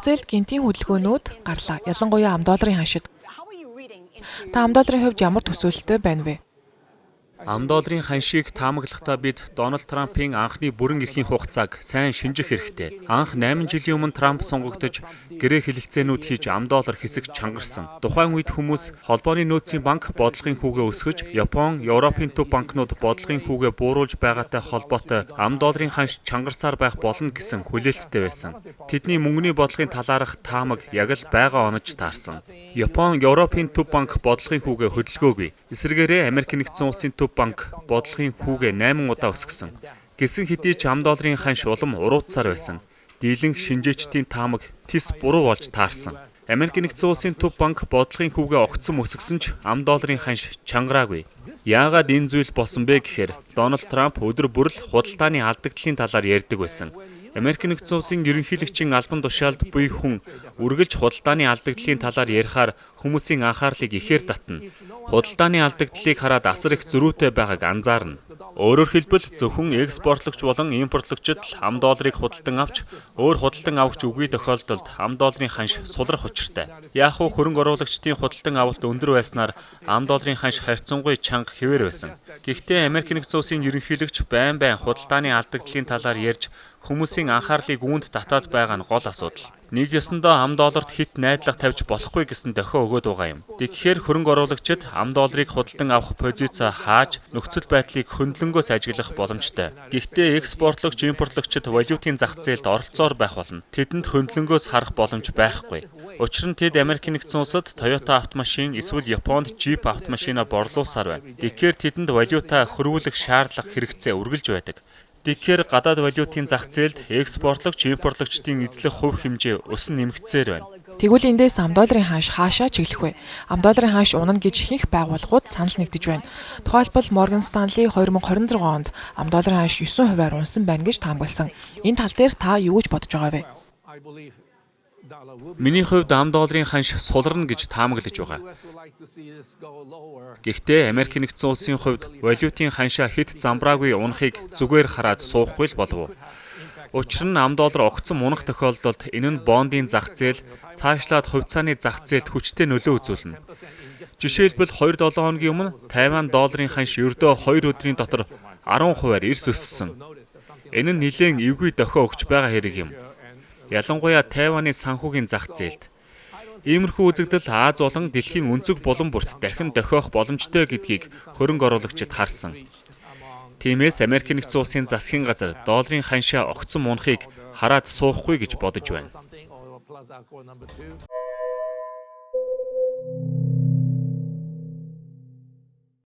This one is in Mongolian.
зээлд гэнэтийн хөдөлгөөнүүд гарлаа. Ялангуяа ам долларын ханшид. Та ам долларын хувьд ямар төсөөлөлтэй байна вэ? Ам долларын ханшийг таамаглахдаа бид Дональд Трампын анхны бүрэн эрхийн хугацааг сайн шинжих хэрэгтэй. Анх 8 жилийн өмнө Трамп сонгогдож, гэрээ хэлэлцээнүүд хийж, ам доллар хэсэг чангарсан. Тухайн үед хүмүүс Холбооны нөөцийн банк бодлогын хүүгээ өсгөж, Япон, Европын төв банкнууд бодлогын хүүгээ бууруулж байгаатай холбоотой ам долларын ханш чангарсаар байх болно гэсэн хүлээлттэй байсан. Тэдний мөнгөний бодлогын талаарх таамаг яг л байгаа онож таарсан. Япон, Европын төв банк бодлогын хүүгээ хөдөлгөөгүй. Эсрэгээрээ Америк Нэгдсэн Улсын төв банк бодлогын хүүгээ 8 удаа өсгөсөн. Гэсэн хэдий ч ам долларын ханш улам уруудсаар байсан. Дийлэнх шинжээчдийн таамаг тис буруу болж таарсан. Америк Нэгдсэн Улсын төв банк бодлогын хүүгээ огцом өсгөсөн ч ам долларын ханш чангараагүй. Яагаад энэ зүйл болсон бэ гэхээр Дональд Трамп өдөр бүр л худалдааны алдагдлын талаар ярьдаг байсан. Америк Нэгдсэн Улсын ерөнхийлөгчийн албан тушаалд буй хүн үргэлж худалдааны алдагдлын талаар ярихаар хүмүүсийн анхаарлыг ихээр татна. Худалдааны алдагдлыг хараад асар их зөрүүтэй байгааг анзаарна. Өөрөөр хэлбэл, зөвхөн экспортлогч болон импортлогчид л ам долларыг худалдан авч, өөр худалдан авагч үгүй тохиолдолд ам долларын ханш сулрах учиртай. Яг уу, хөрөнгө оруулагчдын худалдан авалт өндөр байснаар ам долларын ханш харьцангуй чанга хэвээр байсан. Гэхдээ Америк Нэгдсэн Улсын ерөнхийлөгч байн байн худалдааны алдагдлын талаар ярьж, хүмүүсийн анхаарлыг үүнд татаад байгаа нь гол асуудал. Нэг ёсондоо ам долларт хэт найдлага тавьж болохгүй гэсэн дохио өгөөд байгаа юм. Тэгэхээр хөрөнгө оруулагчид ам долларыг худалдан авах позицоо хааж, нөхцөл байдлыг хөндлөнгөөс ажиглах боломжтой. Гэхдээ экспортлогч, импортлогчид валютын зах зээлд оролцоороо байх болно. Тэдэнд хөндлөнгөөс харах боломж байхгүй. Учир нь тэд Америк Нэгдсэн Улсад Toyota автомашин эсвэл Японд Jeep автомашина борлуулсаар байна. Тэгэхээр тэдэнд валютаа хөрвүүлэх шаардлага, хэрэгцээ үргэлж байдаг. Тэгэхээр гадаад валютын зах зээлд экспортлогч, импортлогчдын эзлэх хувь хэмжээ өсөн нэмэгдсээр байна. Тэгвэл эндээс ам долларын ханш хаашаа чиглэх вэ? Ам долларын ханш унана гэж ихэнх байгууллагууд санал нэгдэж байна. Тухайлбал, Morgan Stanley 2026 онд ам долларын ханш 9 хувиар унсан байна гэж таамагласан. Энэ тал дээр та юу гэж бодож байгаа вэ? Миний хувьд ам долларын ханш суларна гэж таамаглаж байгаа. Гэхдээ Америк Нэгдсэн Улсын хувьд валютын ханшаа хэт замбраагүй унахыг зүгээр хараад суухгүй л болов уу? Учир нь ам доллар огцом унах тохиолдолд энэ нь бондын зах зээл, цаашлаад хувьцааны зах зээлд хүчтэй нөлөө үзүүлнэ. Жишээлбэл, 2-7 хоногийн өмнө Тайван долларын ханш ердөө 2 өдрийн дотор 10 хувиар эрс өссөн. Энэ нь нэлээн эвгүй дохио өгч байгаа хэрэг юм. Ялангуяа Тайваны санхүүгийн зах зээлд. Иймэрхүү үзэгдэл Ази болон дэлхийн өнцөг булан бүрт дахин дохиох боломжтой гэдгийг хөрөнгө оруулагчид харсан. Тиймээс Америк Нэгдсэн Улсын засгийн газар долларын ханшаа огцом унахыг хараад суухгүй гэж бодож байна.